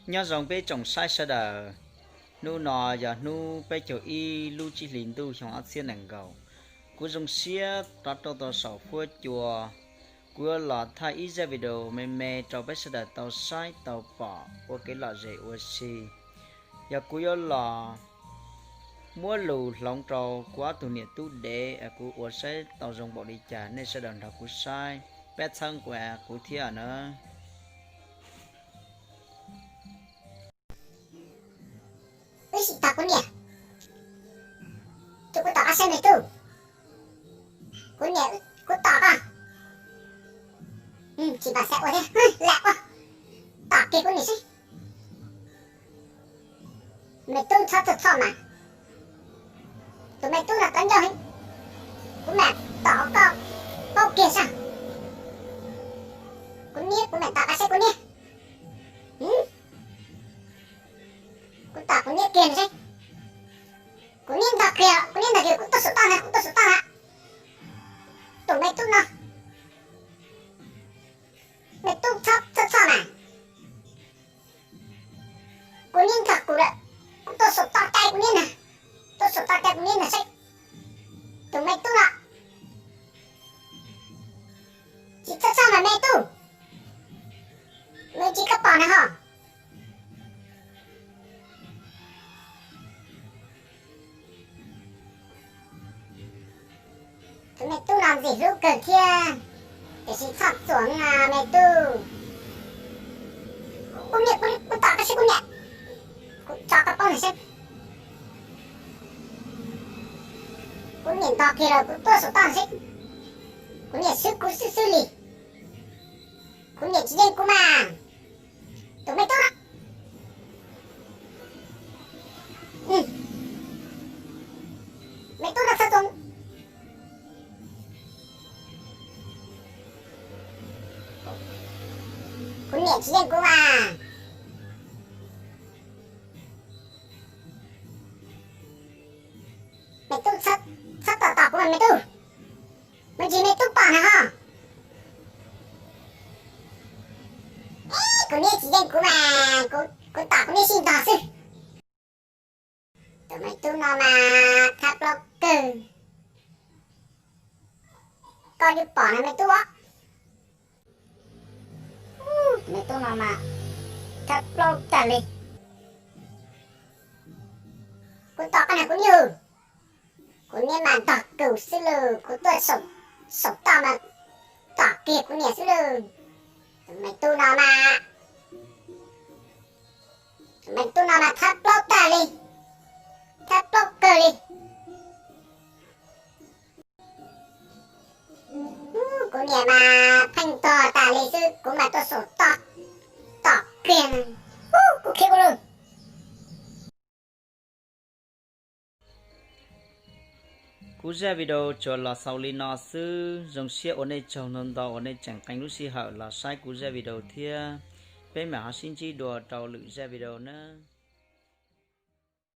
Nyob zoo peb tsoom saib sawv daws, hnub no yog hnub peb caug ib lub tsib hlis ntuj xyoo ob txhiab nees nkaum. Kuv zoo siab rov rau tau saum huab cua, kuv yuav los thaij ib zaj video me me rau peb sawv daws tau saib tau pom ua kev lom zem ua si. Yog kuv yuav los muab lus hloov rau kuv ob tug niam tub dev, kuv ua saib tau zoo npaum li cas, nej sawv daws nrog kuv saib, peb txhawb nqa kuv thiab na. Wb sim tos kuv niam, tus kuv tom qab saib me tub, kuv niam kuv tom koj, tsis pom xav ua thiab, lam ua, tom kiag kuv niam seb. Me tub txhob txhoj txhoj mas, tus me tub no tau ncauj heev, kuv mam tom koj paub kiag sab. Kuv niam, kuv mam tom qab saib kuv niam. Kuv tom kuv niam kiag seb. Kuv niam ntog kiag, kuv niam ntog kiag, kuv tuaj saum toj na, kuv tuaj saum toj na. Tus me tub no, me tub txhob txhoj txhoj mas. Kuv niam ntog kuv lawm, kuv tuaj saum toj caij kuv niam na, tuaj saum toj caij kuv niam na seb. Tus me tub no, tsis txhob txhoj mas me tub, me tsis koj pom na ho. Tus me tub no ntxim hlub kawg thiab, tiam sis txhob txuam na me tub. Kuv niam, kuv tom koj seb kuv niam, kuv tso koj paub na seb. Kuv niam ntog kiag los kuv tuaj saum toj seb. Kuv niam swb kuv xwb xwb li. Kuv niam tsis yeej kuv mas. Tus me tub no, me tub no txhob txuam. Kuv niam tsis yeej kuv mas. Me tub txhob tom tom kuv mas me tub. Me ntsis me tub pom na ho. Kuv niam tsis yeej kuv mas, kuv tom kuv niam sib ntog xwb. Tus me tub no mas thab plaub kawg. Koj yeej pom na me tub. Tus me tub no mas thab plaub tag li. Kuv tom koj na kuv niam, kuv niam mas ntog kuv xwb lawm, kuv tuaj saum toj mas tom kiag kuv niam xwb lawm. Tus me tub no mas, tus me tub no mas thab plaub tag li, thab plaub kawg li. Kuv niam mas pheej ntog tas li xwb, kuv mas tuaj saum toj tom kiag, kuv khiav kuv lawm. Kuv zaj video tsuas los xaus li no xwb, zoo siab ua nej tsaug ntau ntau uas nej tseem qee lub sij hawm los saib kuv zaj video thiab. Peb mam ho sib ntsib dua rau lwm zaj video nawb.